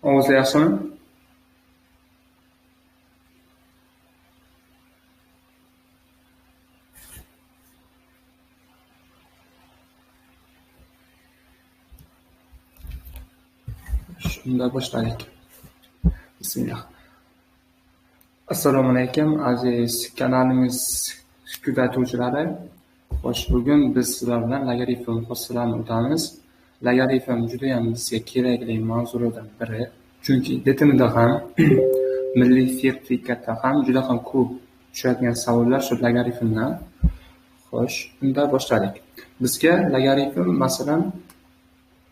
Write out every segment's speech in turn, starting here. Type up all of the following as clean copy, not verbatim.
Ovozlar yaxshimi? Shunda boshladik. Bismillah. Assalomu alaykum aziz kanalimiz kuzatuvchilari. Xo'sh, bugun biz sizlar bilan logaritm xossalarini o'tamiz. Logaritm juda ham bizga kerakli mavzulardan biri. Chunki DTMda ham, milliy sertifikatda ham juda ham ko'p tushadigan savollar shu logaritmdan. Xo'sh, unda boshladik. Bizga logaritm masalan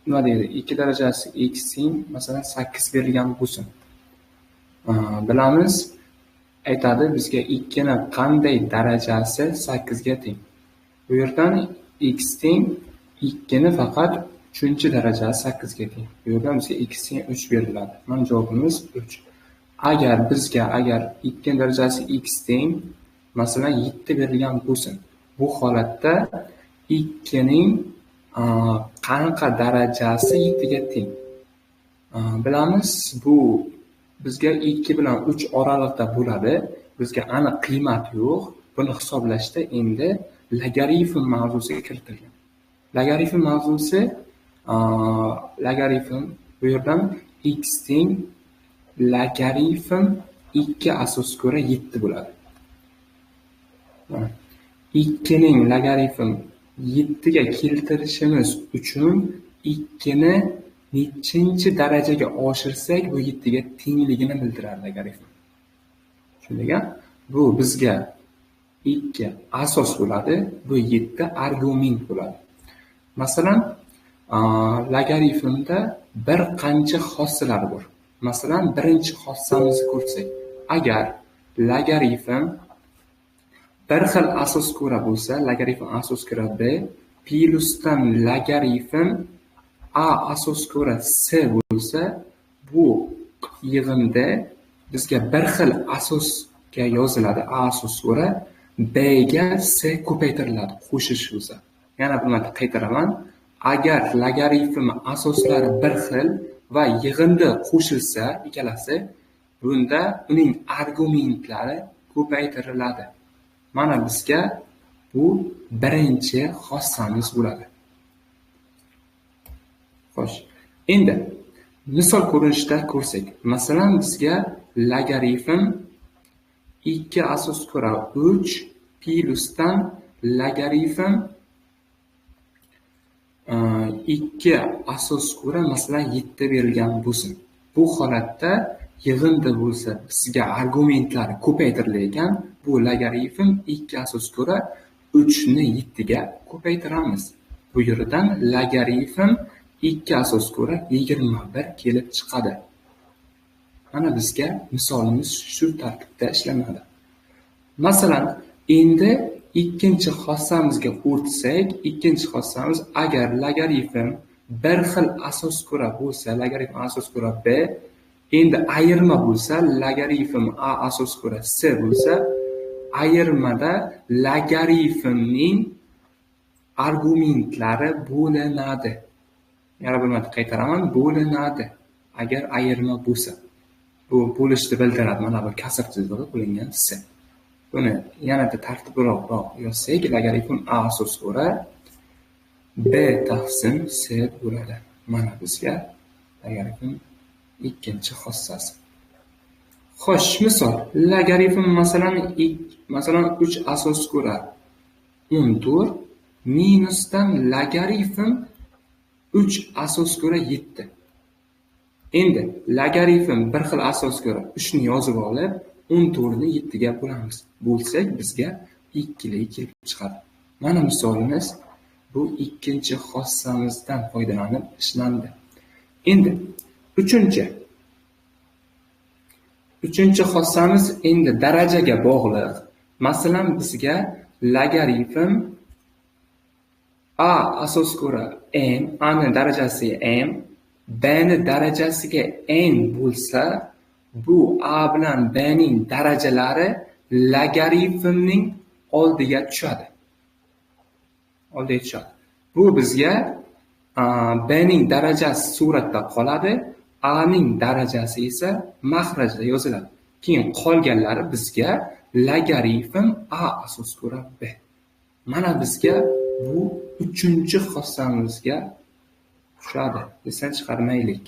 nima deydi? 2 darajasi x teng masalan 8 berilgan bo'lsin. Bilamiz, aytadi bizga 2 ni qanday darajasi 8 ga teng. Bu yerdan x teng 2 ni faqat 3-darajasi 8 ga teng. Bu yerdan bizga x teng 3 beriladi. Mana javobimiz 3. Agar bizga 2 darajasi x teng masalan 7 berilgan bo'lsin. Bu holatda 2 ning qanaqa darajasi 7 ga teng? Bilamiz, bu bizga 2 bilan 3 oraliqda bo'ladi. Bizga aniq qiymat yo'q. Buni hisoblashda endi logaritm mavzusiga kiritilgan. Logaritm mavzusi, logaritm bu yerdan x teng logaritm 2 asos ko'ra 7 bo'ladi. 2 ning logaritm 7 ga keltirishimiz uchun 2 ni nechinchi darajaga oshirsak bu 7 ga tengligini bildiradi logaritm. Tushundingmi? Bu bizga 2 asos bo'ladi, bu 7 argument bo'ladi. Masalan, logaritmda bir qancha xossalar bor. Masalan, birinchi xossamizni ko'rsak, agar logaritm bir xil asos ko'ra bo'lsa, logaritm asos ko'ra b plusdan logaritm a asos ko'ra c bo'lsa, bu yig'inda bizga bir xil asosga yoziladi, a asos ko'ra b ga c ko'paytiriladi, qo'shish bo'lsa. Yana bir marta qaytaraman. Agar logaritm asoslari bir xil va yig'indi qo'shilsa ikkalasi, bunda uning argumentlari ko'paytiriladi. Mana bizga bu birinchi xossamiz bo'ladi. Xo'sh, endi misol ko'rinishda ko'rsak, masalan bizga logaritm 2 asos ko'ra 3 plusdan logaritm 2 asos ko'ra masalan 7 berilgan bo'lsin. Bu holatda yig'indi bo'lsa bizga argumentlar ko'paytirilar ekan, bu logaritm 2 asos ko'ra 3 ni 7 ga ko'paytiramiz. Bu yerdan logaritm 2 asos ko'ra 21 kelib chiqadi. Mana bizga misolimiz shu tartibda ishlanadi. Masalan, endi ikkinchi xossamizga o'tsak, ikkinchi xossamiz agar logaritm bir xil asos ko'ra bo'lsa, logaritm asos ko'ra b, endi ayirma bo'lsa, logaritm a asos ko'ra c bo'lsa, ayirmada logaritmning argumentlari bo'linadi. Yana bir marta qaytaraman, bo'linadi agar ayirma bo'lsa. Bu bo'lishni bildiradi. Mana bu kasr chizig'i bo'lingan c. Buni yanada tartibroq yozsak, logaritm a asos ko'ra b taqsim c bo'ladi. Mana bizga logaritm ikkinchi xossasi. Xo'sh, misol logaritm masalan 3 asos ko'ra 14 minusdan logaritm 3 asos ko'ra 7. Endi logaritm bir xil asos ko'ra 3 ni yozib olib 14 ni 7 ga bo'lamiz. Bo'lsak bizga 2 kelib chiqadi. Mana misolimiz bu ikkinchi xossamizdan foydalanib ishlandi. Endi uchinchi xossamiz endi darajaga bog'liq. Masalan, bizga logaritm a asos ko'ra m, a ni darajasi m, b ni darajasiga n bo'lsa, bu a bilan b ning darajalari logaritmning oldiga tushadi. Oldiga tushadi. Bu bizga b ning darajasi suratda qoladi, A ning darajasi esa maxrajda yoziladi. Keyin qolganlari bizga logaritm a asos ko'ra b. Mana bizga bu uchinchi xossamizga tushadi. Esdan chiqarmaylik.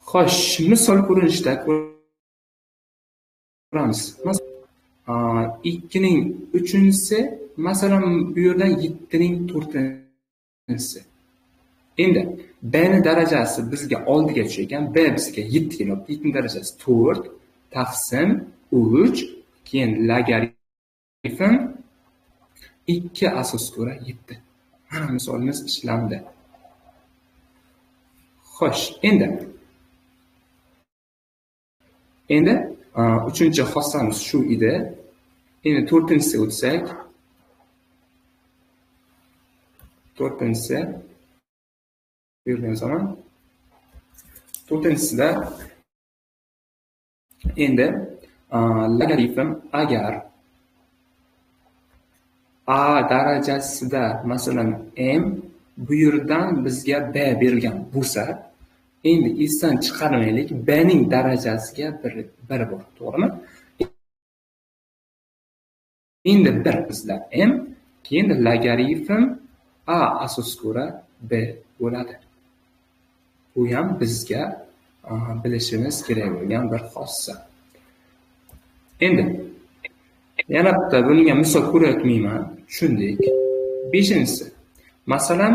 Xo'sh, misol ko'rinishda ko'ramiz. 2ning 3-inchisi, masalan, bu yerdan 7ning 4-inchisi. Endi b ni darajasi bizga oldiga tushgan, b bizga 7 kelyapti. 7ning darajasi 4 taqsim 3, keyin logaritm 2 asos ko'ra 7. Mana misolimiz ishlandi. Xo'sh, endi uchinchi xossamiz shu edi. Endi to'rtinchisiga o'tsak, to'rtinchisi bu yerdan yozaman. To'rtinchisida endi logaritm agar a darajasida masalan m bu yerdan bizga b berilgan bo'lsa, endi esdan chiqarmaylik, b ning darajasiga 1 bor, to'g'rimi? Endi 1 bizda m, keyin logaritm a asos ko'ra b bo'ladi. Bu ham bizga bilishimiz kerak bo'lgan bir xossa. Endi yana bitta bunga misol ko'ryapman, tushundik. 5-inchisi. Masalan,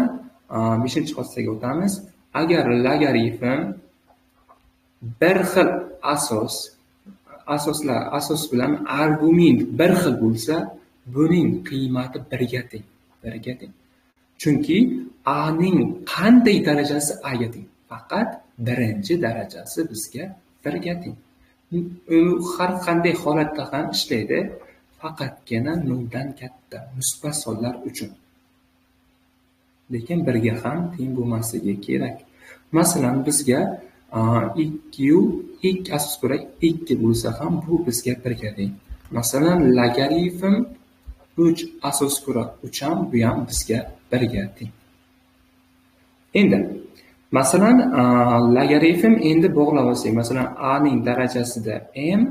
5-xossaga o'tamiz. Agar logaritm bir xil asos bilan argument bir xil bo'lsa, buning qiymati 1ga teng, 1ga teng. Chunki a ning qanday darajasi a ga teng? Faqat birinchi darajasi bizga 1ga teng. U har qanday holatda ham ishlaydi, faqatgina 0 dan katta musbat sonlar uchun. Lekin 1ga ham teng bo'lmasligi kerak. Masalan, bizga 2 2 asos ko'ra 2 bo'lsa ham bu bizga 1ga teng. Masalan, logaritm 3 asos ko'ra 3 ham bu ham bizga 1ga teng. Endi masalan, logaritm endi bog'lab olsak, masalan, a ning darajasida m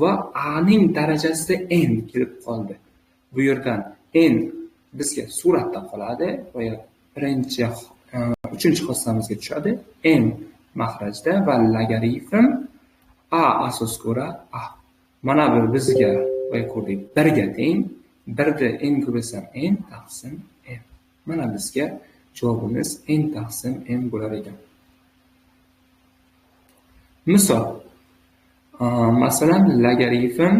va a ning darajasida n kelib qoldi. Bu yerdan n bizga suratda qoladi va birinchi uchinchi xossamizga tushadi. M maxrajda va logaritm a asos ko'ra a. Mana bu bizga boya ko'rdik 1ga teng. 1ni n ko'rsam n taqsim m. Mana bizga javobimiz n taqsim m bo'lar ekan. Misol, masalan, logaritm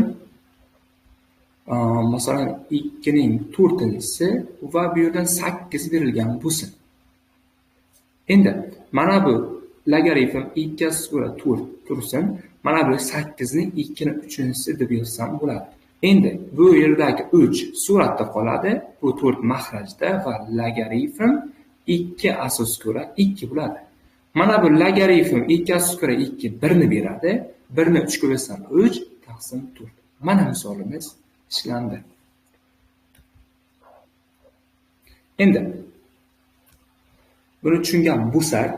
masalan 2ning 4-inchisi va bu yerdan 8 berilgan bo'lsin. Endi mana bu logaritm 2 asos ko'ra 4 tursin. Mana bu 8 ning 2ning 3-inchisi deb yozsam bo'ladi. Endi bu yerdagi 3 suratda qoladi, bu 4 maxrajda va logaritm 2 asos ko'ra 2 bo'ladi. Mana bu logaritm 2 asos ko'ra 2 1 ni beradi. 1 ni 3 ga bo'lsam 3 taqsim 4. Mana misolimiz ishlandi. Endi buni tushungan bo'lsak,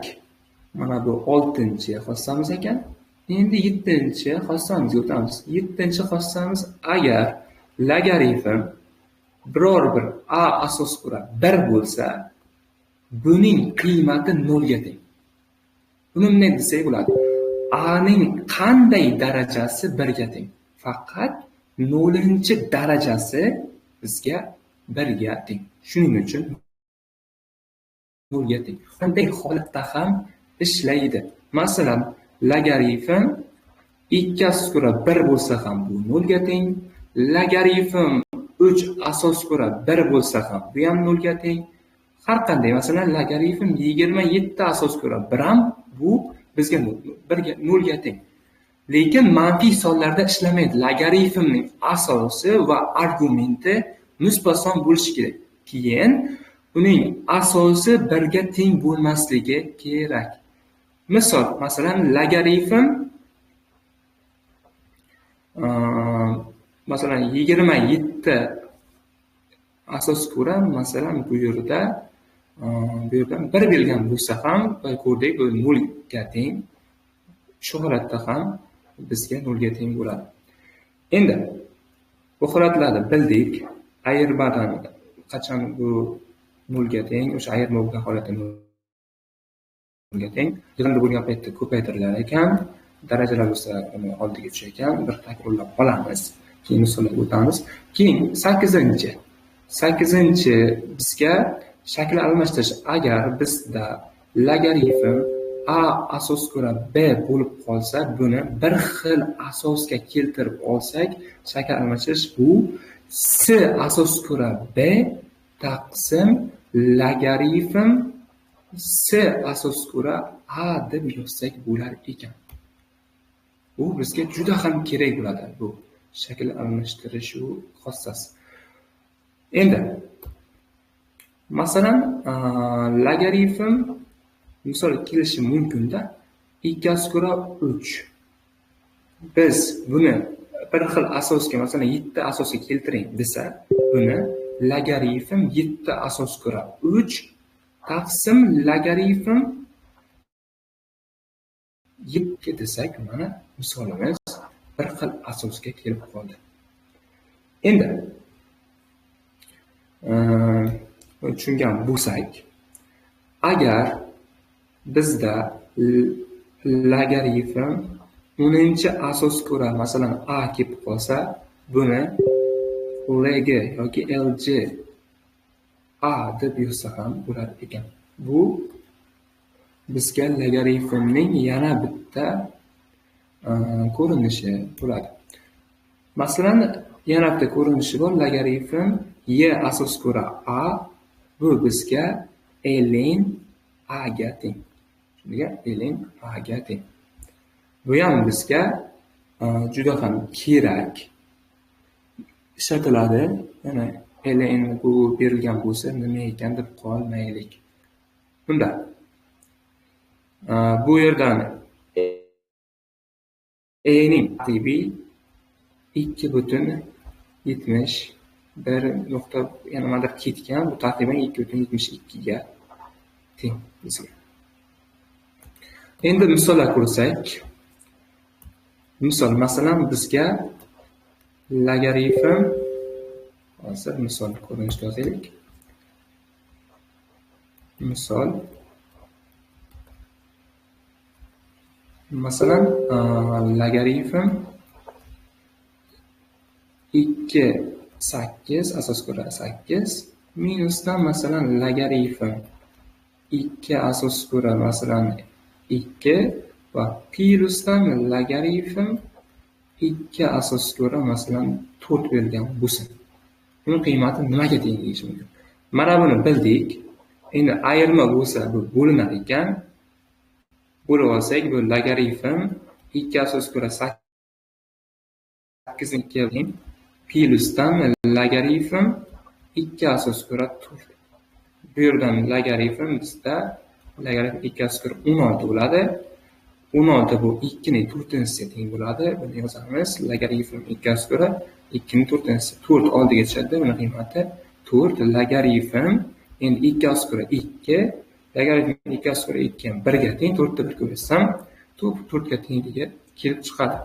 mana bu 6-xossamiz ekan. Endi 7-xossamizga o'tamiz. 7-xossamiz agar logaritm biror bir a asos ko'ra 1 bo'lsa, buning qiymati 0 ga teng. Buni bunday desak bo'ladi. A ning qanday darajasi 1 ga teng? Faqat 0-darajasi bizga 1 ga teng. Shuning uchun 0 ga teng. Qanday holatda ham ishlaydi. Masalan, logaritm 2 asos ko'ra 1 bo'lsa ham bu 0 ga teng. Logaritm 3 asos ko'ra 1 bo'lsa ham bu ham 0 ga teng. Har qanday, masalan, logaritm 27 asos ko'ra 1 ham bu bizga 0 ga teng. Lekin manfiy sonlarda ishlamaydi. Logaritmning asosi va argumenti musbat son bo'lishi kerak. Keyin uning asosi 1 ga teng bo'lmasligi kerak. Misol, masalan, logaritm masalan 27 asos ko'ra, masalan, bu yerda Bu yerdan 1 berilgan bo'lsa ham, ko'rdik, bu 0 ga teng. Shu holatda ham bizga 0 ga teng bo'ladi. Endi bu holatlarni bildik. Ayirmadan qachon bu 0 ga teng, o'sha ayirma bo'lgan holatda 0 ga teng. Yig'indi bo'lgan paytda ko'paytirilar ekan, darajalar bo'lsa uni oldiga tushar ekan, bir takrorlab olamiz. Keyin misollarga o'tamiz. Keyin 8-chi. 8-chi bizga shakl almashtirish. Agar bizda logaritm a asos ko'ra b bo'lib qolsa, buni bir xil asosga keltirib olsak, shakl almashtirish bu c asos ko'ra b taqsim logaritm c asos ko'ra a deb yozsak bo'lar ekan. Bu bizga juda ham kerak bo'ladi, bu shakl almashtirish xossasi. Endi masalan, logaritm misol kelishi mumkinda 2 asos ko'ra 3. Biz buni bir xil asosga, masalan 7 asosga keltiring desa, buni logaritm 7 asos ko'ra 3 taqsim logaritm 7 desak, mana misolimiz bir xil asosga kelib qoldi. Endi tushungan bo'lsak, agar bizda logaritm 10-asos ko'ra, masalan a kelib qolsa, buni lg yoki lg a deb yozsa ham bo'lar ekan. Bu bizga logaritmning yana bitta ko'rinishi bo'ladi. Masalan, yana bitta ko'rinishi bor, logaritm y asos ko'ra a, bu bizga ln a ga teng. Shunga ln a ga teng. Bu ham bizga juda ham kerak ishlatiladi. Yana ln bu berilgan bo'lsa nima ekan deb qolmaylik. Bunda bu yerdan e ning tartibi 2.71 nuqta yana nimadir ketgan, bu tartiban 2.72 ga teng bizga. Endi misollar ko'rsak, misol, masalan, bizga logaritm, hozir misol ko'rinishda yozaylik. Misol, masalan, logaritm 2 8 asos ko'ra 8 minusdan masalan logaritm 2 asos ko'ra masalan 2 va plusdan logaritm 2 asos ko'ra masalan 4 berilgan bo'lsin. Buning qiymati nimaga teng deyish mumkin? Mana buni bildik. Endi ayirma bo'lsa bu bo'linar ekan. Bo'lib olsak, bu logaritm 2 asos ko'ra 8 ni 2 plusdan logaritm 2 asos ko'ra 4. Bu yerdan logaritm bizda logaritm 2 asos ko'ra 16 bo'ladi. 16 bu 2 ning 4-chisiga teng bo'ladi. Buni yozamiz. Logaritm 2 asos ko'ra 2 ning 4-chisi 4 oldiga tushadi. Buning qiymati 4 logaritm endi 2 asos ko'ra 2 logaritm 2 asos ko'ra 2 ham 1 ga teng. 4 ta 1 ko'rsam 4 ga tengligi kelib chiqadi.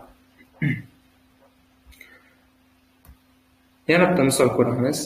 Yana bitta misol ko'ramiz.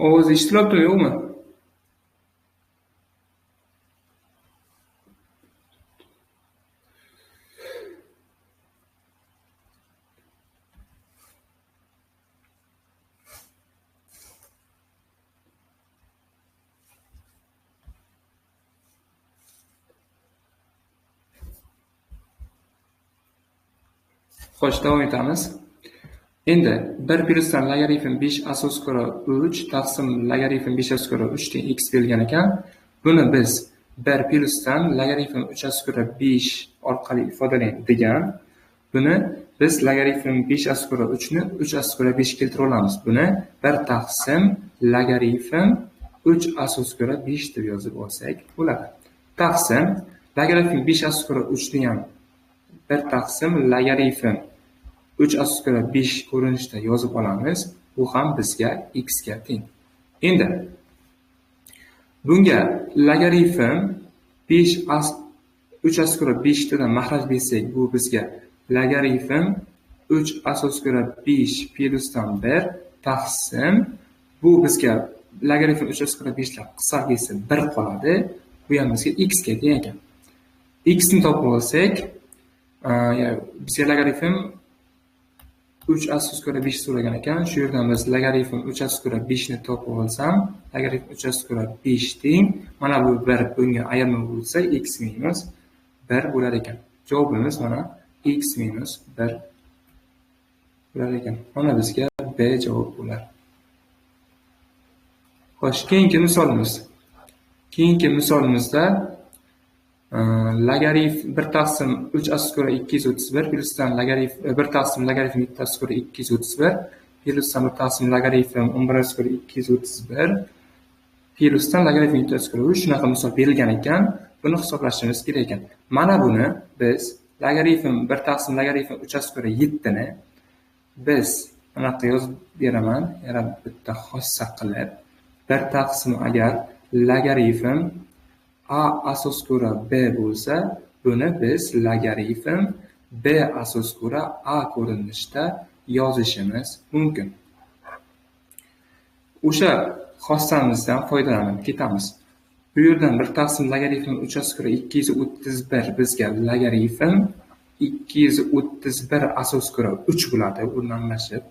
Ovoz eshitilyaptimi, yo'qmi? Xo'sh, davom etamiz. Endi 1 plyusdan logaritm 5 asos ko'ra 3 taqsim logaritm 5 asos ko'ra 3 teng x berilgan ekan. Buni biz 1 plyusdan logaritm 3 asos ko'ra 5 orqali ifodalang degan. Buni biz logaritm 5 asos ko'ra 3 ni 3 asos ko'ra 5 keltira olamiz. Buni 1 taqsim logaritm 3 asos ko'ra 5 deb yozib olsak bo'ladi. Taqsim logaritm 5 asos ko'ra 3 ni ham 1 taqsim logaritm 3 asos ko'ra 5 ko'rinishda yozib olamiz. Bu ham bizga x ga teng. Endi bunga logaritm 3 asos ko'ra 5 dan mahraj bersak, bu bizga logaritm 3 asos ko'ra 5 plyusdan 1 taqsim, bu bizga logaritm 3 asos ko'ra 5 lar qisqarib ketsa 1 qoladi. Bu ham bizga x ga teng ekan. X ni topib olsak, bizga logaritm 3 asos ko'ra 5 so'ragan ekan. Shu yerdan biz logaritm 3 asos ko'ra 5 ni topib olsam, logaritm 3 asos ko'ra 5 teng, mana bu 1 bunga ayirma bo'lsa x minus 1 bo'lar ekan. Javobimiz mana x minus 1 bo'lar ekan. Mana bizga B javob bo'lar. Xo'sh, keyingi misolimiz. Keyingi misolimizda logaritm 1 taqsim 3 asos ko'ra 231 plyusdan logaritm 1 taqsim logaritm 7 asos ko'ra 231 plyusdan 1 taqsim logaritm 11 asos ko'ra 231 plyusdan logaritm 7 asos ko'ra 3 shunaqa misol berilgan ekan. Buni hisoblashimiz kerak ekan. Mana buni biz logaritm 1 taqsim logaritm 3 asos ko'ra 7 ni biz anaqa yozib beraman, yana bitta xossa qilib 1 taqsim agar logaritm a asos ko'ra b bo'lsa, buni biz logaritm b asos ko'ra a ko'rinishda yozishimiz mumkin. O'sha xossamizdan foydalanib ketamiz. Bu yerdan 1 taqsim logaritm 3 asos ko'ra 231 bizga logaritm 231 asos ko'ra 3 bo'ladi, o'rnalashib.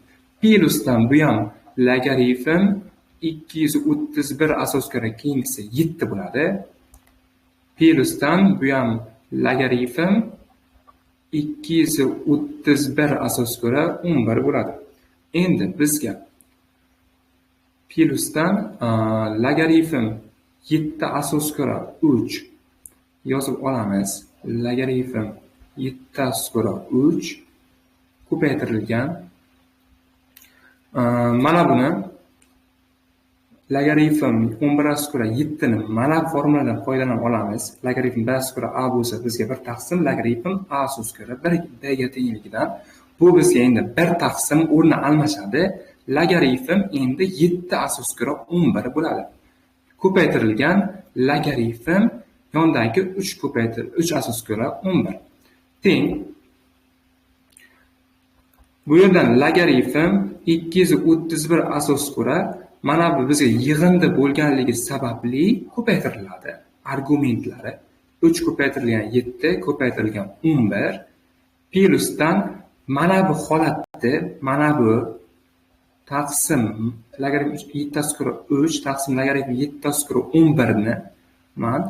Plyusdan bu ham logaritm 231 asos ko'ra keyingisi 7 bo'ladi. Plyusdan bu ham logaritm 231 asos ko'ra 11 bo'ladi. Endi bizga plyusdan logaritm 7 asos ko'ra 3 yozib olamiz. Logaritm 7 asos ko'ra 3 ko'paytirilgan. Mana buni logaritm 11 asos ko'ra 7 ni mana formuladan foydalanib olamiz. Logaritm b asos ko'ra a bo'lsa bizga 1 taqsim logaritm a asos ko'ra 1 b ga tengligidan bu bizga endi 1 taqsim o'rni almashadi. Logaritm endi 7 asos ko'ra 11 bo'ladi. Ko'paytirilgan logaritm yondagi 3 ko'paytir 3 asos ko'ra 11 teng. Bu yerdan logaritm 231 asos ko'ra mana bu bizga yig'indi bo'lganligi sababli ko'paytiriladi. Argumentlari 3 ko'paytirilgan 7 ko'paytirilgan 11 plyusdan mana bu holatda mana bu taqsim logaritm 7 asos ko'ra 3 taqsim logaritm 7 asos ko'ra 11 ni man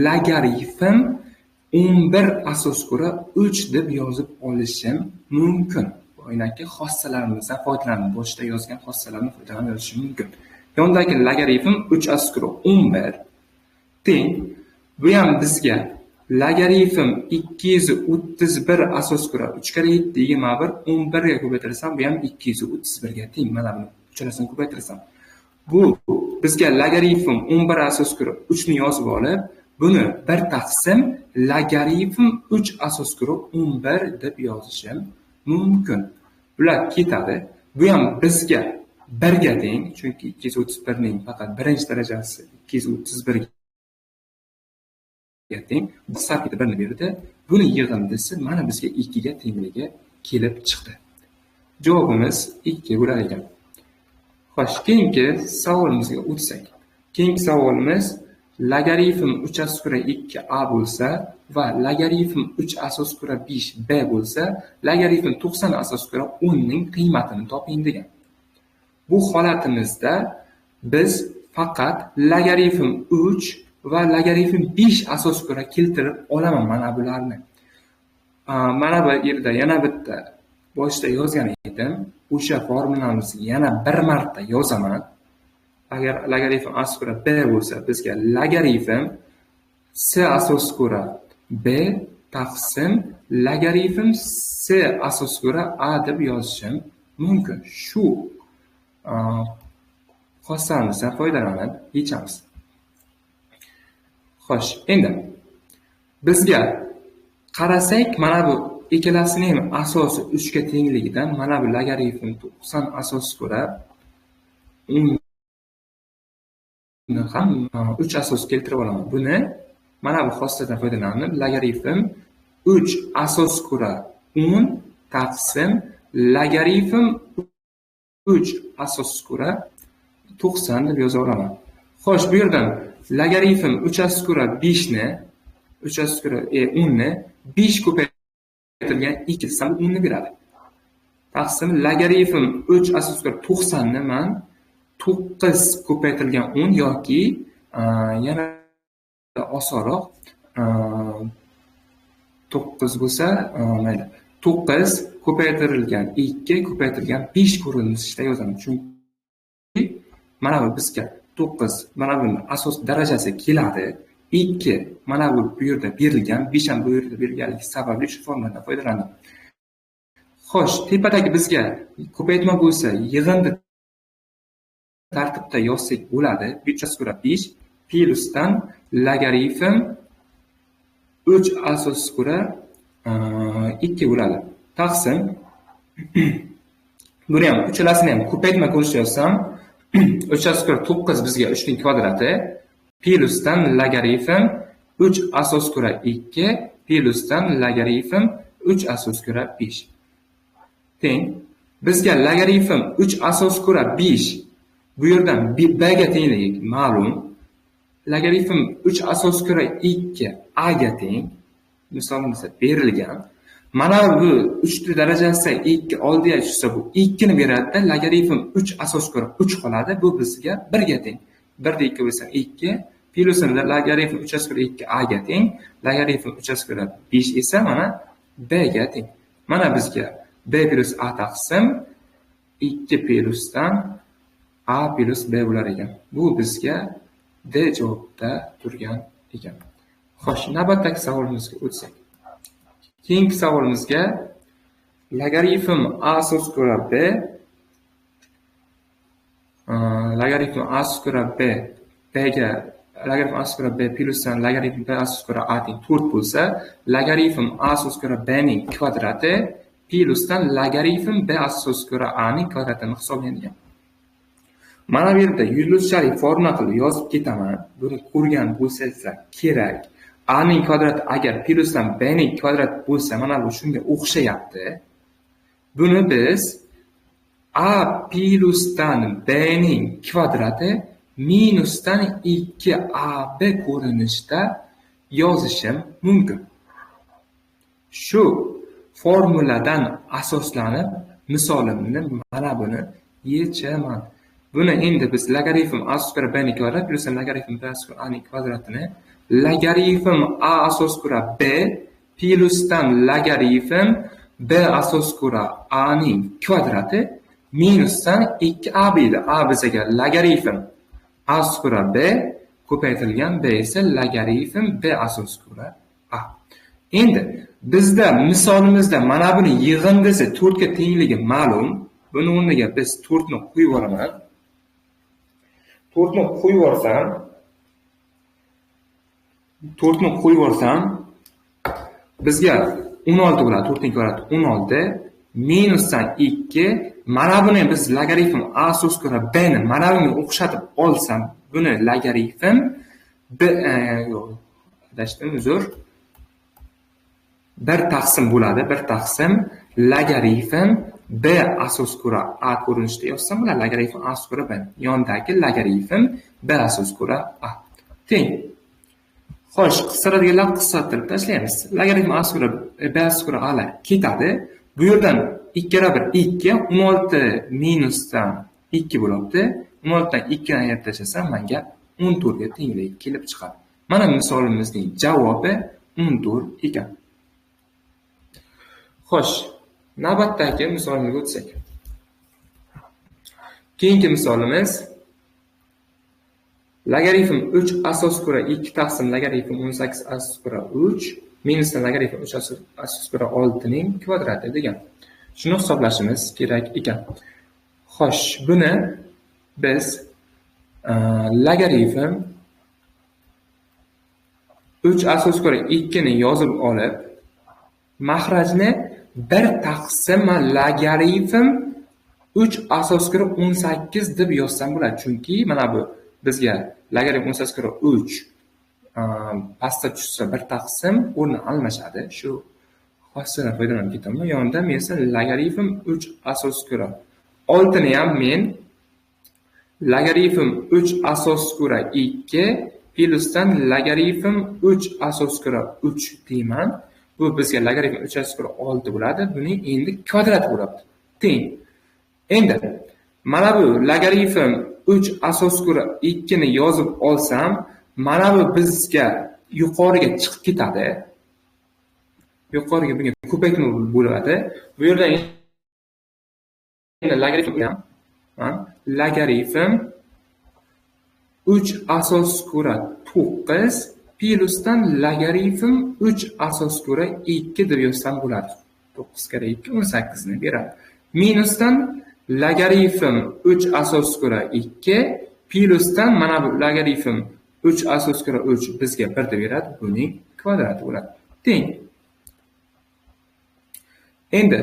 logaritm 11 asos ko'ra 3 deb yozib olishim mumkin. Boyagi xossalarimizdan foydalanib, boshida yozgan xossalarni foydalanib yozishim mumkin. Yondagi logaritm 3 asos ko'ra 11 teng. Bu ham bizga logaritm 231 asos ko'ra 3 karra 7 21 11 ga ko'paytirsam, bu ham 231 ga teng. Mana buni uchalasini ko'paytirsam, bu bizga logaritm 11 asos ko'ra 3 ni yozib olib, buni 1 taqsim logaritm 3 asos ko'ra 11 deb yozishim mumkin. Bular ketadi. Bu ham bizga 1 ga teng, chunki 231 ning faqat birinchi darajasi 231 ga teng. Bu sarfida 1 ni berdi. Buni yig'indisi mana bizga 2 ga tengligi kelib chiqdi. Javobimiz 2 bo'lar ekan. Xo'sh, keyingi savolimizga o'tsak. Keyingi savolimiz logaritm 3 asos ko'ra 2 a bo'lsa va logaritm 3 asos ko'ra 5 b bo'lsa, logaritm 90 asos ko'ra 10 ning qiymatini toping degan. Bu holatimizda biz faqat logaritm 3 va logaritm 5 asos ko'ra keltirib olaman mana bularni. Mana bu yerda yana bitta Boshida yozgan edim. O'sha formulamizni yana bir marta yozaman. Agar logaritm asos ko'ra b bo'lsa, bizga logaritm c asos ko'ra b taqsim logaritm c asos ko'ra a deb yozishim mumkin. Shu xossamizdan foydalanib yechamiz. Xo'sh, endi bizga qarasak, mana bu ikkalasining ham asosi 3 ga tengligidan mana bu logaritm 90 asos ko'ra uni ham 3 asos keltirib olaman. Buni mana bu xossadan foydalanib logaritm 3 asos ko'ra 10 taqsim logaritm 3 asos ko'ra 90 deb yoza olaman. Xo'sh, bu yerdan logaritm 3 asos ko'ra 5 ni 3 asos ko'ra 10 ni 5 ko'paytirilgan 2 desam 10 ni beradi. Taqsim logaritm 3 asos ko'ra 90 ni men 9 ko'paytirilgan 10 yoki yana osonroq 9 bo'lsa, mayli 9 ko'paytirilgan 2 ko'paytirilgan 5 ko'rinishida yozaman. Chunki mana bu bizga 9 mana buni asos darajasi keladi. 2 mana bu yerda berilgan, 5 ham bu yerda berilganligi sababli shu formuladan foydalandim. Xo'sh, tepadagi bizga ko'paytma bo'lsa, yig'indi tartibda yozsak bo'ladi. 3 ko'ra 5 plusdan logaritm 3 asos ko'ra 2 bo'ladi. Taqsim buni ham uchalasini ham ko'paytma ko'rinishda yozsam, 3 asos ko'ra 9 bizga 3 ning kvadrati plusdan logaritm 3 asos ko'ra 2 plusdan logaritm 3 asos ko'ra 5 teng. Bizga logaritm 3 asos ko'ra 5 bu yerdan b ga tengligi ma'lum. Logaritm 3 asos ko'ra 2 a ga teng. Misolimizda berilgan. Mana bu 3 darajasi 2 oldiga tushsa bu 2 ni beradi-da, logaritm 3 asos ko'ra 3 qoladi. Bu bizga 1 ga teng. 1 da 2 bo'lsa 2 plusini logaritm 3 asos ko'ra 2 a ga teng. Logaritm 3 asos ko'ra 5 esa mana b ga teng. Mana bizga b plus a taqsim 2 plusdan a plus b bo'lar ekan. Bu bizga D javobda turgan ekan. Xo'sh, navbatdagi savolimizga o'tsak. Keyingi savolimizga logaritm a asos ko'ra b logaritm a asos ko'ra b b ga logaritm a asos ko'ra b plusdan logaritm b asos ko'ra a teng 4 bo'lsa, logaritm a asos ko'ra b ning kvadrati plusdan logaritm b asos ko'ra a ning kvadratini hisoblangan. Mana bu yerda yulduzchalik formula qilib yozib ketaman. Buni ko'rgan bo'lsangizlar kerak. A ning kvadrati agar plusdan b ning kvadrati bo'lsa, mana bu shunga o'xshayapti. Buni biz a plusdan b ning kvadrati minusdan 2ab ko'rinishda yozishim mumkin. Shu formuladan asoslanib misolimni mana buni yechaman. Buni endi biz logaritm a asos ko'ra b ning kvadrati plus logaritm b asos ko'ra a ning kvadratini logaritm a asos ko'ra b plusdan logaritm b asos ko'ra a ning kvadrati minusdan 2ab edi. A bizga logaritm a asos ko'ra b ko'paytirilgan b esa logaritm b asos ko'ra a. Endi bizda misolimizda mana buni yig'indisi 4 ga tengligi ma'lum. Buni o'rniga biz 4 ni qo'yib yuboraman. 4 ni qo'yib yuborsam, 4 ni qo'yib yuborsam bizga 16 bo'ladi. 4 ning kvadrati 16 minusdan 2. Mana buni biz logaritm a asos ko'ra b ni mana bunga o'xshatib olsam, buni logaritm b yo'q, adashdim, uzr. 1 taqsim bo'ladi. 1 taqsim logaritm b asos ko'ra a ko'rinishida yozsam bo'ladi. Logaritm a asos ko'ra b yonidagi logaritm b asos ko'ra a teng. Xo'sh, qisqaradiganlar qisqartirib tashlaymiz. Logaritm a asos ko'ra b asos ko'ra a lar ketadi. Bu yerdan 2 kara 1 2, 16 minusdan 2 bo'libdi. 16 dan 2 ni ayirib tashlasam menga 14 ga tenglik kelib chiqadi. Mana misolimizning javobi 14 ekan. Xo'sh, Navbatdagi misolimizga o'tsak. Keyingi misolimiz logaritm 3 asos ko'ra 2 taqsim logaritm 18 asos ko'ra 3 minusdan logaritm 3 asos ko'ra 6 ning kvadrati degan. Shuni hisoblashimiz kerak ekan. Xo'sh, buni biz logaritm 3 asos ko'ra 2 ni yozib olib, mahrajni 1 taqsim logaritm 3 asos ko'ra 18 deb yozsam bo'ladi. Chunki mana bu bizga logaritm 18 ko'ra 3 pastda tushsa 1 taqsim o'rni almashadi. Shu xossadan foydalanib ketaman. Yonida men esa logaritm 3 asos ko'ra 6 ni ham men logaritm 3 asos ko'ra 2 plusdan logaritm 3 asos ko'ra 3 deyman. Bu bizga logaritm 3 asos ko'ra 6 bo'ladi. Buning endi kvadrati bo'ladi. Teng. Endi mana bu logaritm 3 asos ko'ra 2 ni yozib olsam, mana bu bizga yuqoriga chiqib ketadi. Yuqoriga bunga ko'paytma bo'ladi. Bu yerda endi logaritm 3 asos ko'ra 9 plusdan logaritm 3 asos ko'ra 2 deb yozsam bo'ladi. 9 kara 2 18 ni beradi. Minusdan logaritm 3 asos ko'ra 2 plusdan mana bu logaritm 3 asos ko'ra 3 bizga 1 deb beradi. Buning kvadrati bo'ladi. Teng. Endi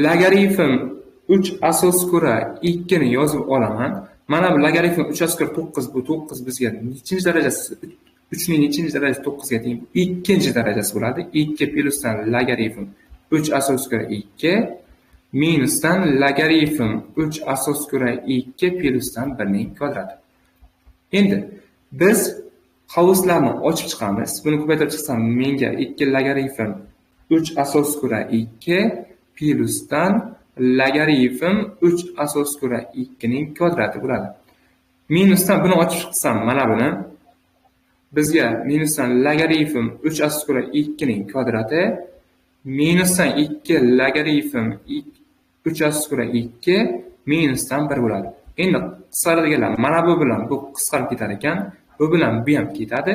logaritm 3 asos ko'ra 2 ni yozib olaman. Mana bu logaritm 3 asos ko'ra 9, bu 9 bizga nechinchi darajasi? 3 ning nechinchi darajasi 9 ga teng? 2-chi darajasi bo'ladi. 2 plusdan logaritm 3 asos ko'ra 2 minusdan logaritm 3 asos ko'ra 2 plusdan 1 ning kvadrati. Endi biz qavuslarni ochib chiqamiz. Buni ko'paytirib chiqsam menga 2 logaritm 3 asos ko'ra 2 plusdan logaritm 3 asos ko'ra 2 ning kvadrati bo'ladi. Minusdan buni ochib chiqsam mana buni bizga minusdan logaritm 3 asos ko'ra 2 ning kvadrati minusdan 2 logaritm 3 asos ko'ra 2 minusdan 1 bo'ladi. Endi qisqaradiganlar mana bu bilan bu qisqarib ketar ekan, bu bilan bu ham ketadi.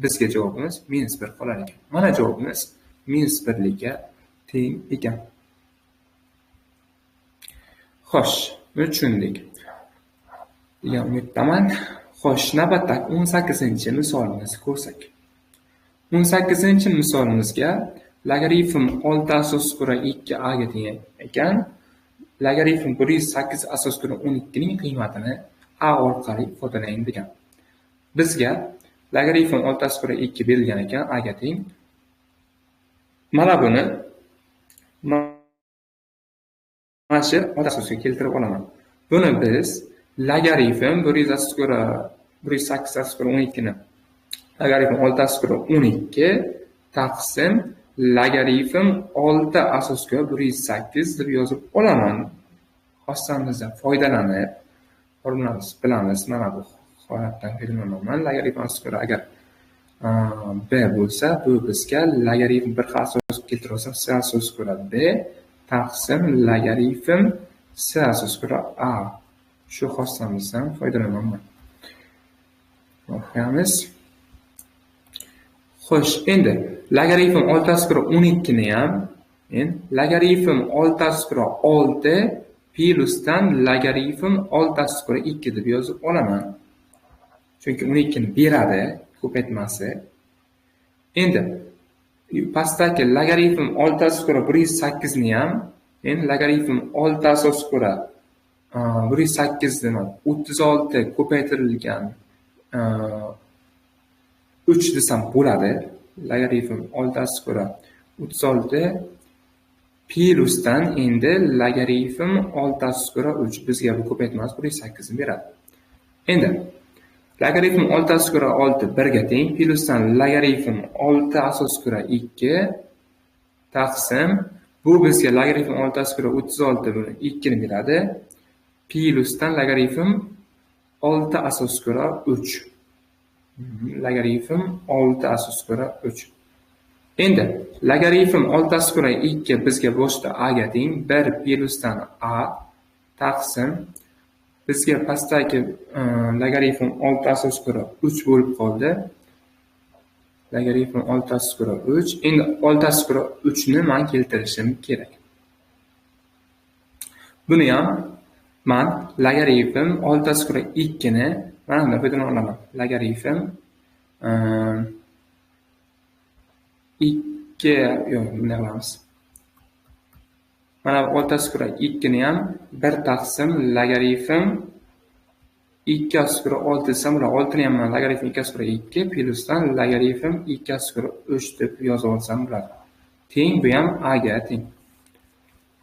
Bizga javobimiz minus 1 qolar ekan. Mana javobimiz minus 1 likka teng ekan. Xo'sh, buni tushundik degan umiddaman. Xo'sh, navbatdagi 18-misolimizni ko'rsak. 18-misolimizga logaritm 6 asos ko'ra 2 a ga teng ekan. Logaritm 108 asos ko'ra 12 ning qiymatini a orqali ifodalang degan. Bizga logaritm 6 asos ko'ra 2 berilgan ekan, a ga teng. Mana buni mana shu asosga keltirib olaman. Buni biz logaritm 100 asos ko'ra 108 asos ko'ra 12 ni logaritm 6 asos ko'ra 12 taqsim logaritm 6 asos ko'ra 108 deb yozib olaman. Xossamizdan foydalanib formulamizni bilamiz. Mana bu holatdan foydalanaman. Logaritm asos ko'ra agar b bo'lsa, bu bizga logaritm bir xil asos keltirib olsam c asos ko'ra b taqsim logaritm c asos ko'ra a. Shu xossamizdan foydalanaman. O'qiymiz. Xo'sh, endi logaritm 6 asos ko'ra 12 ni ham men logaritm 6 asos ko'ra 6 plusdan logaritm 6 asos ko'ra 2 deb yozib olaman. Chunki 12 ni beradi ko'paytmasi. Endi pastdagi logaritm 6 asos ko'ra 108 ni ham men logaritm 6 asos ko'ra 108 ni 36 ko'paytirilgan 3 desam bo'ladi. Logaritm 6 asos ko'ra 36 plusdan endi logaritm 6 asos ko'ra 3 bizga bu ko'paytmasi 108 ni beradi. Endi logaritm 6 asos ko'ra 6 1 ga teng plusdan logaritm 6 asos ko'ra 2 taqsim bu bizga logaritm 6 asos ko'ra 36 buni 2 ni beradi. Plusdan logaritm 6 asos ko'ra 3. Logaritm 6 asos ko'ra 3. Endi logaritm 6 asos ko'ra 2 bizga boshda a ga teng 1 plyusdan a taqsim bizga pastdagi logaritm 6 asos ko'ra 3 bo'lib qoldi. Logaritm 6 asos ko'ra 3. Endi 6 asos ko'ra 3 ni men keltirishim kerak. Buni ham men logaritm 6 asos ko'ra 2 ni mana bundan foydalana olaman. Logaritm 2 yo'q, bunday qilamiz. Mana 6 asos ko'ra 2 ni ham 1 taqsim logaritm 2 asos ko'ra 6 desam bo'ladi. 6 ni ham men logaritm 2 asos ko'ra 2 plyusdan logaritm 2 asos ko'ra 3 deb yozib olsam bo'ladi. Teng, bu ham a ga teng.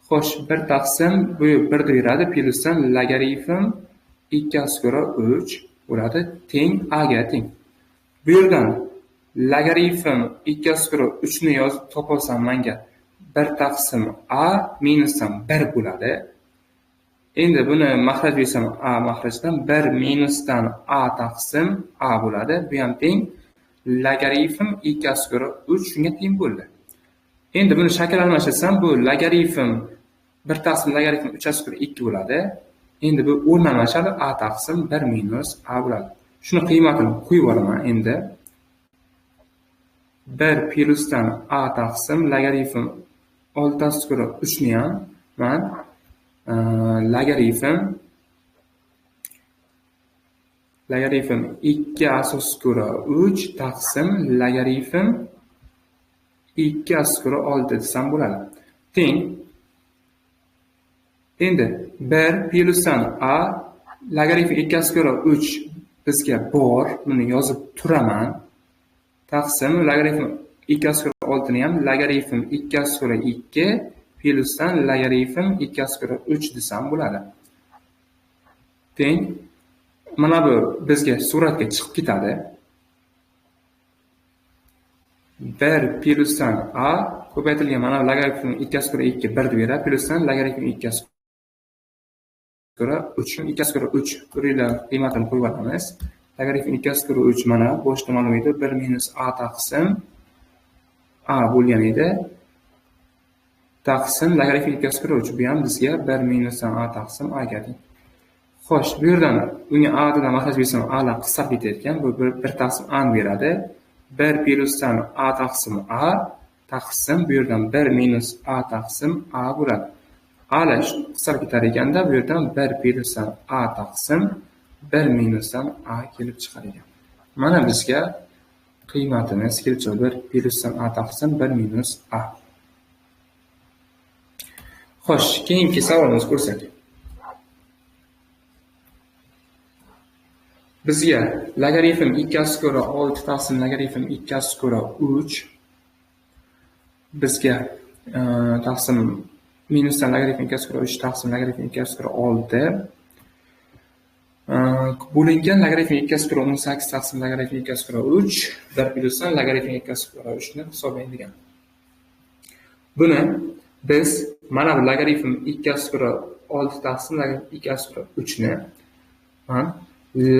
Xo'sh, 1 taqsim bu 1 deb beradi, plyusdan logaritm 2 asos ko'ra 3 bo'ladi, teng a ga teng. Bu yerdan logaritm 2 asos ko'ra 3 ni yozib topolsam menga 1 taqsim a minusdan 1 bo'ladi. Endi buni maxraj bersam a maxrajdan 1 minusdan a taqsim a bo'ladi. Bu ham teng logaritm 2 asos ko'ra 3 shunga teng bo'ldi. Endi buni shakl almashtirsam bu logaritm 1 taqsim logaritm 3 asos ko'ra 2 bo'ladi. Endi bu o'rn almashadi, a taqsim 1 minus a bo'ladi. Shuni qiymatini qo'yib yuboraman endi. 1 plyusdan a taqsim logaritm 6 asos ko'ra 3 ni ham men logaritm 2 asos ko'ra 3 taqsim logaritm 2 asos ko'ra 6 desam bo'ladi. Teng. Endi 1 plyusdan a logaritm 2 asos ko'ra 3 bizga bor, buni yozib turaman. Taqsim logaritm 2 asos ko'ra 6 ni ham logaritm 2 asos ko'ra 2 plyusdan logaritm 2 asos ko'ra 3 desam bo'ladi. Teng. Mana bu bizga suratga chiqib ketadi. 1 plyusdan a ko'paytirilgan mana logaritm 2 asos ko'ra 2 1 deb beradi, plyusdan logaritm 2 asos ko'ra 3, 2 asos ko'ra 3 ko'ringlar qiymatini qo'yib olamiz. Logaritm 2 asos ko'ra 3 mana boshda ma'lum edi, 1 minus a taqsim a bo'lgan edi. Taqsim logaritm 2 asos ko'ra 3 bu ham bizga 1 minus a taqsim a ga teng. Xo'sh, bu yerdan unga a degan maxraj bersam a la qisqarib ketayotgan, bu 1 taqsim a ni beradi. 1 plyusdan a taqsim a taqsim bu yerdan 1 minus a taqsim a bo'ladi. A la qisqarib ketar ekanda bu yerdan 1 plyusdan a taqsim 1 minusdan a kelib chiqar ekan. Mana bizga qiymatimiz kelib chiqdi. 1 plyusdan a taqsim 1 minus a. Xo'sh, keyingi savolimizni ko'rsak. Bizga logaritm 2 asos ko'ra 6 taqsim logaritm 2 asos ko'ra 3 bizga taqsim minusdan logaritm 2 asos ko'ra 3 taqsim logaritm 2 asos ko'ra 6 bo'lingan logaritm 2 asos ko'ra 18 taqsim logaritm 2 asos ko'ra 3 1 plyusdan logaritm 2 asos ko'ra 3 ni hisoblang degan. Buni biz mana bu logaritm 2 asos ko'ra 6 taqsim logaritm 2 asos ko'ra 3 ni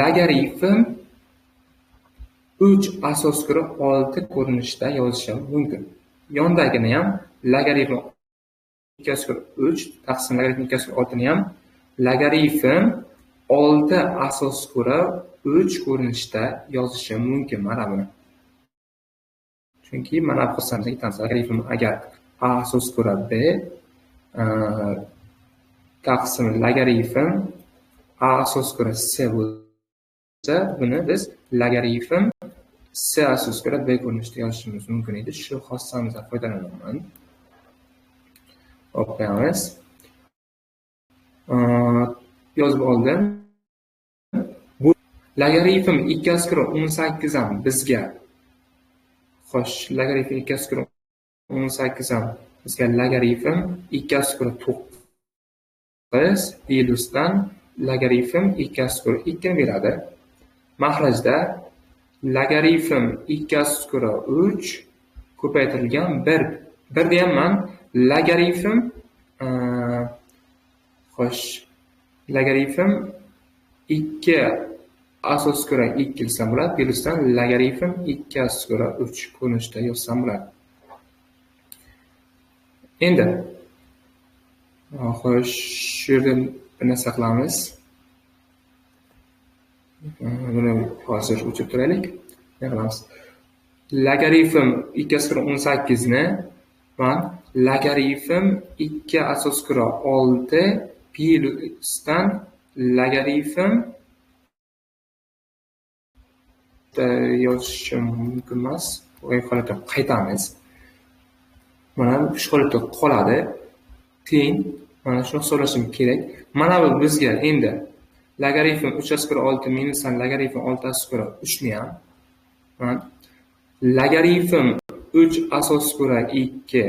logaritm 3 asos ko'ra 6 ko'rinishda yozishim mumkin. Yondagini ham logaritm 2 asos ko'ra 3 taqsim logaritm 2 asos ko'ra 6 ni ham logaritm 6 asos ko'ra 3 ko'rinishda yozishim mumkin mana buni. Chunki mana bu qismdagi logaritm agar a asos ko'ra b taqsim logaritm a asos ko'ra c bo'lsa, buni biz logaritm c asos ko'ra b ko'rinishida yozishimiz mumkin edi. Shu xossamizdan foydalanaman. Hop, qo'yamiz. Yozib oldim. Bu logaritm 2 asos ko'ra 18 ham bizga, xo'sh, logaritm 2 asos ko'ra 18 ham bizga logaritm 2 asos ko'ra 9 plyusdan logaritm 2 asos ko'ra 2 beradi. Maxrajda logaritm 2 asos ko'ra 3 ko'paytirilgan 1. 1 deyapman. Logaritm xo'sh, logaritm 2 asos ko'ra 2 desam bo'ladi, plyusdan logaritm 2 asos ko'ra 3 ko'rinishda yozsam bo'ladi. Endi xo'sh, shu yerda bir narsa qilamiz. Buni hozir o'chirib turaylik. Ne qilamiz? Logaritm 2 asos ko'ra 18 ni man logaritm 2 asos ko'ra 6 plusdan logaritm yozishim mumkin emas. Bu holatda qaytamiz. Mana shu holatda qoladi. Teng mana shuni hisoblashim kerak. Mana bu bizga endi logaritm 3 asos ko'ra 6 minusdan logaritm 6 asos ko'ra 3 ni ham mana logaritm 3 asos ko'ra 2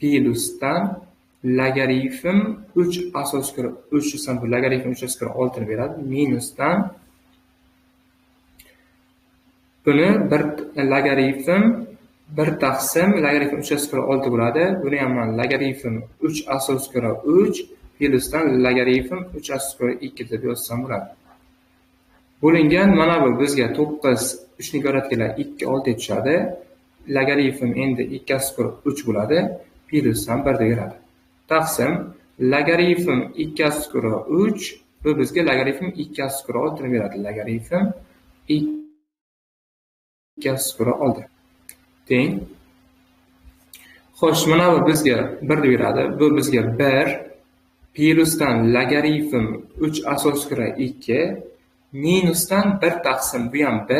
plusdan logaritm 3 asos ko'ra 3 desam bu logaritm 3 asos ko'ra 6 ni beradi. Minusdan buni bir logaritm 1 taqsim logaritm 3 asos ko'ra 6 bo'ladi. Buni ham man logaritm 3 asos ko'ra 3 plusdan logaritm 3 asos ko'ra 2 deb yozsam bo'ladi. Bo'lingan mana bu bizga 9 3 ni kvadratga 2 6 tushadi. Logaritm endi 2 asos ko'ra 3 bo'ladi. Plusdan 1 deb beradi. Taqsim logaritm 2 asos ko'ra 3 bu bizga logaritm 2 asos ko'ra 6 ni beradi. Logaritm 2 asos ko'ra 6 teng. Xo'sh, mana bu bizga 1 deb beradi. Bu bizga 1 plusdan logaritm 3 asos ko'ra 2 minusdan 1 taqsim bu ham 1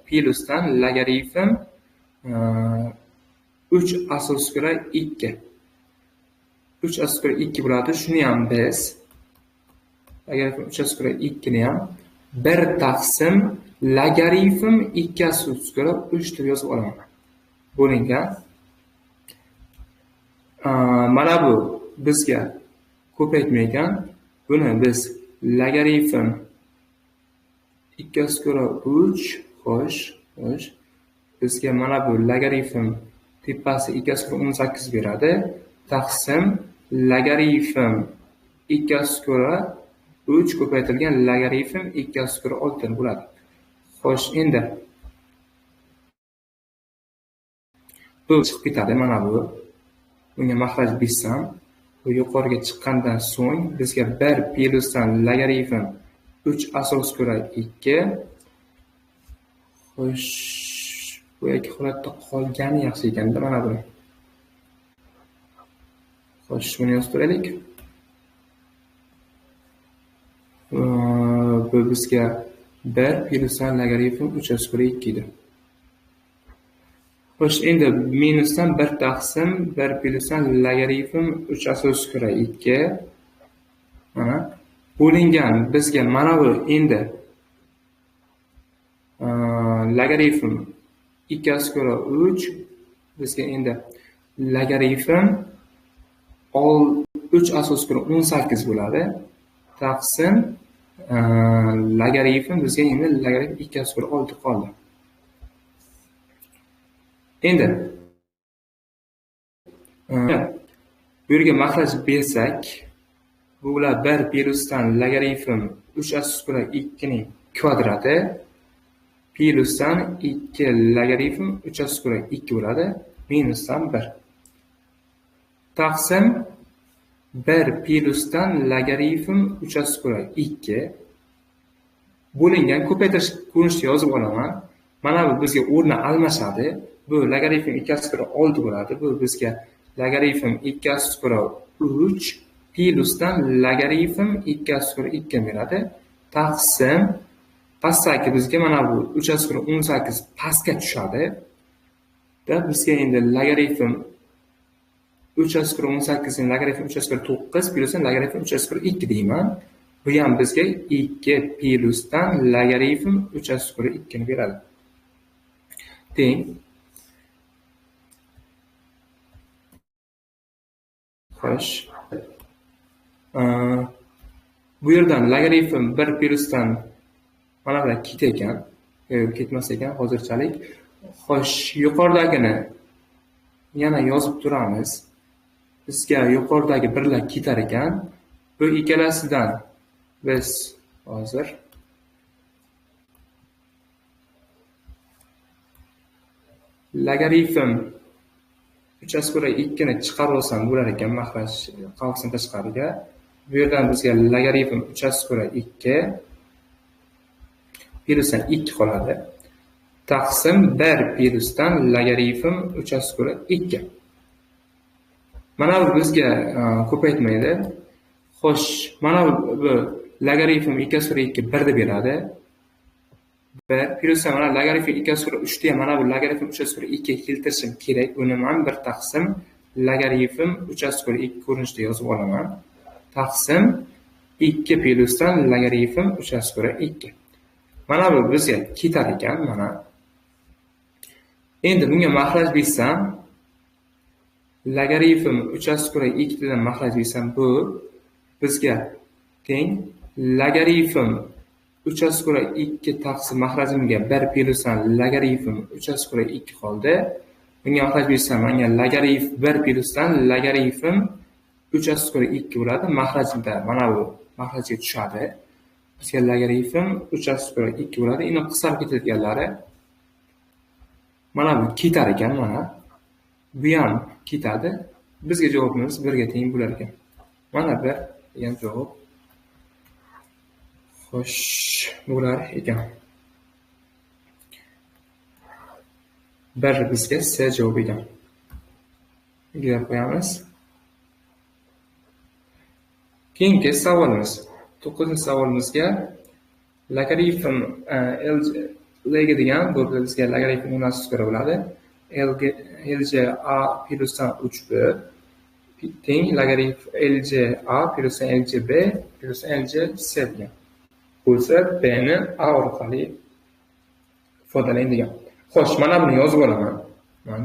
plusdan logaritm 3 asos ko'ra 2. 3 asos ko'ra 2 bo'ladi. Shuni ham biz logaritm 3 asos ko'ra 2 ni ham 1 taqsim logaritm 2 asos ko'ra 3 deb yozib olaman. Bo'lingan. Mana bu bizga ko'paytmaygan. Buni biz logaritm 2 asos ko'ra 3, xo'sh, bizga mana bu logaritm tepasi 2 asos ko'ra 18 beradi. Taqsim logaritm 2 asos ko'ra 3 ko'paytirilgan logaritm 2 asos ko'ra 6 bo'ladi. Xo'sh, endi bu chiqib ketadi mana bu. Bunga maxraj bersam, bu yuqoriga chiqqandan so'ng bizga 1 plusdan logaritm 3 asos ko'ra 2. Xo'sh, bu ikki holatda qolgani yaxshi ekanda mana buni. Xo'sh, buni yozib turaylik. Bu bizga 1 plusdan logaritm 3 asos ko'ra 2 edi. Xo'sh, endi minusdan 1 taqsim 1 plusdan logaritm 3 asos ko'ra 2. Mana bo'lingan bizga mana bu endi logaritm 2 asos ko'ra 3 bizga endi logaritm 3 asos ko'ra 18 bo'ladi. Taqsim logaritm bizga endi logaritm 2 asos ko'ra 6 qoldi. Endi bu yerga maxraj bersak, bu bular 1 plusdan logaritm 3 asos ko'ra 2 ning kvadrati plusdan 2 logaritm 3 asos ko'ra 2 bo'ladi, minusdan 1. Taqsim 1 plusdan logaritm 3 asos ko'ra 2 bo'lingan ko'paytirish ko'rinishida yozib olaman. Mana bu bizga o'rni almashadi. Bu logaritm 2 asos ko'ra 6 bo'ladi. Bu bizga logaritm 2 asos ko'ra 3 plusdan logaritm 2 asos ko'ra 2 beradi. Taqsim pastdagi bizga mana bu 3 asos ko'ra 18 pastga tushadi. Da bizga endi logaritm 3 asos ko'ra 18 ning logaritm 3 asos ko'ra 9 plusdan logaritm 3 asos ko'ra 2 deyman. Bu ham bizga 2 plusdan logaritm 3 asos ko'ra 2 ni beradi. Teng. Xo'sh. Bu yerdan logaritm 1 plusdan mana bular ketar ekan, ketmas ekan hozirchalik. Xo'sh, yuqoridagini yana yozib turamiz. Bizga yuqoridagi birlar ketar ekan. Bu ikkalasidan biz hozir logaritm 3 asli ko'ra 2 ni chiqarib olsam bo'lar ekan mahraj qavsdan tashqariga. Bu yerdan bizga logaritm 3 asli ko'ra 2 plyusdan 2 qoladi. Taqsim 1 plyusdan logaritm 3 asli ko'ra 2. Mana bu bizga ko'paytmaydi. Xo'sh, mana bu logaritm 2 asli ko'ra 2 1 deb beradi. 1 plyusdan mana logaritm 2 asli ko'ra 3 ni ham mana bu logaritm 3 asli ko'ra 2 ga keltirishim kerak. Buni men 1 taqsim logaritm 3 asli ko'ra 2 ko'rinishida yozib olaman. Taqsim 2 plyusdan logaritm 3 asli ko'ra 2. Mana bu bizga ketar ekan, mana. Endi bunga mahraj bersam, logaritm 3 asli ko'ra 2 dan mahraj bersam, bu bizga teng logaritm 3 asli ko'ra 2 taqsim mahrajimga 1 plyusdan logaritm 3 asli ko'ra 2 qoldi. Bunga mahraj bersam, menga logaritm 1 plyusdan logaritm 3 asli ko'ra 2 bo'ladi. Mahrajda mana bu mahrajga tushadi. Bizga logaritm 3 asli ko'ra 2 bo'ladi. Endi qisqarib ketadiganlari mana bu ketar ekan, mana. Bu ham ketadi. Bizga javobimiz 1 ga teng bo'lar ekan. Mana 1 degan javob. Xo'sh, bo'lar ekan. 1 bizga C javob ekan. Belgilab qo'yamiz. Keyingi savolimiz. 9-savolimizga logaritm Lg degan bu bizga logaritm 10 asli ko'ra bo'ladi. Lg A plyusdan 3b teng logaritm Lg A plyusdan Lg B plyusdan Lg C degan. Bo'lsa B ni A orqali ifodalang degan. Xo'sh, mana buni yozib olaman. Men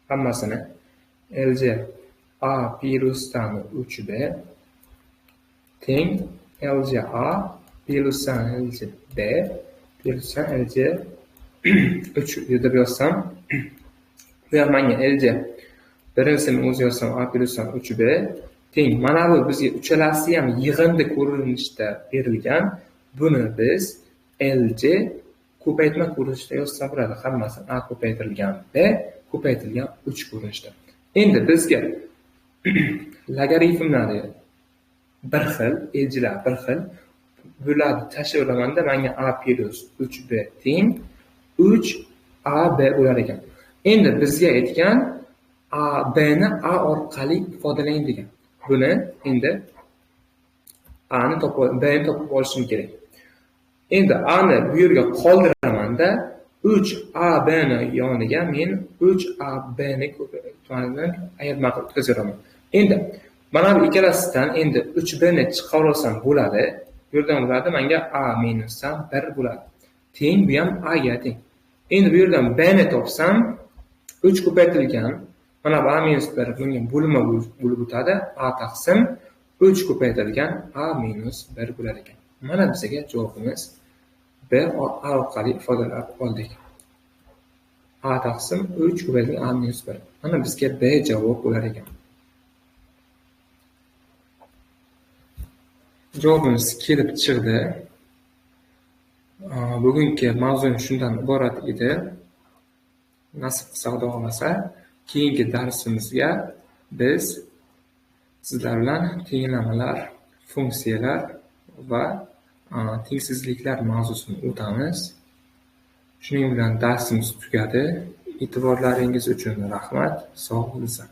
hammasini Lg A plyusdan 3b teng Lg A plyusdan Lg B plyusdan Lg 3 deb yozsam, bu ham menga Lg birinchisini o'zi yozsam A plyusdan 3b teng. Mana bu bizga uchalasi ham yig'indi ko'rinishda berilgan. Buni biz Lg ko'paytma ko'rinishda yozsam bo'ladi. Hammasi A ko'paytirilgan B ko'paytirilgan 3 ko'rinishda. Endi bizga logaritmlari bir xil, Lglar bir xil. Bularni tashlab olamanda menga A plyus 3b teng 3ab bo'lar ekan. Endi bizga aytgan A B ni A orqali ifodalang degan. Buni endi A ni topib, B ni topib olishim kerak. Endi A ni bu yerga qoldiramanda 3ab ni yoniga men 3ab ni ko'paytirib ayirma qilib o'tkazaveraman. Endi mana bu ikkalasidan endi 3b ni chiqarib olsam bo'ladi. Bu yerdan bo'ladi menga A minusdan 1 bo'ladi. Teng bu ham A ga teng. Endi bu yerdan B ni topsam 3 ko'paytirilgan mana bu A minus 1 bunga bo'lma bo'lib o'tadi. A taqsim 3 ko'paytirilgan A minus 1 bo'lar ekan. Mana bizga javobimiz B A orqali ifodalab oldik. A taqsim 3 ko'paytirilgan A minus 1. Mana bizga B javob bo'lar ekan. Javobimiz kelib chiqdi. Bugungi mavzuimiz shundan iborat edi. Nasib qilsa, Xudo xohlasa, keyingi darsimizga biz sizlar bilan tenglamalar, funksiyalar va tengsizliklar mavzusini o'tamiz. Shuning bilan darsimiz tugadi. E'tiborlaringiz uchun rahmat. Sog' bo'linglar.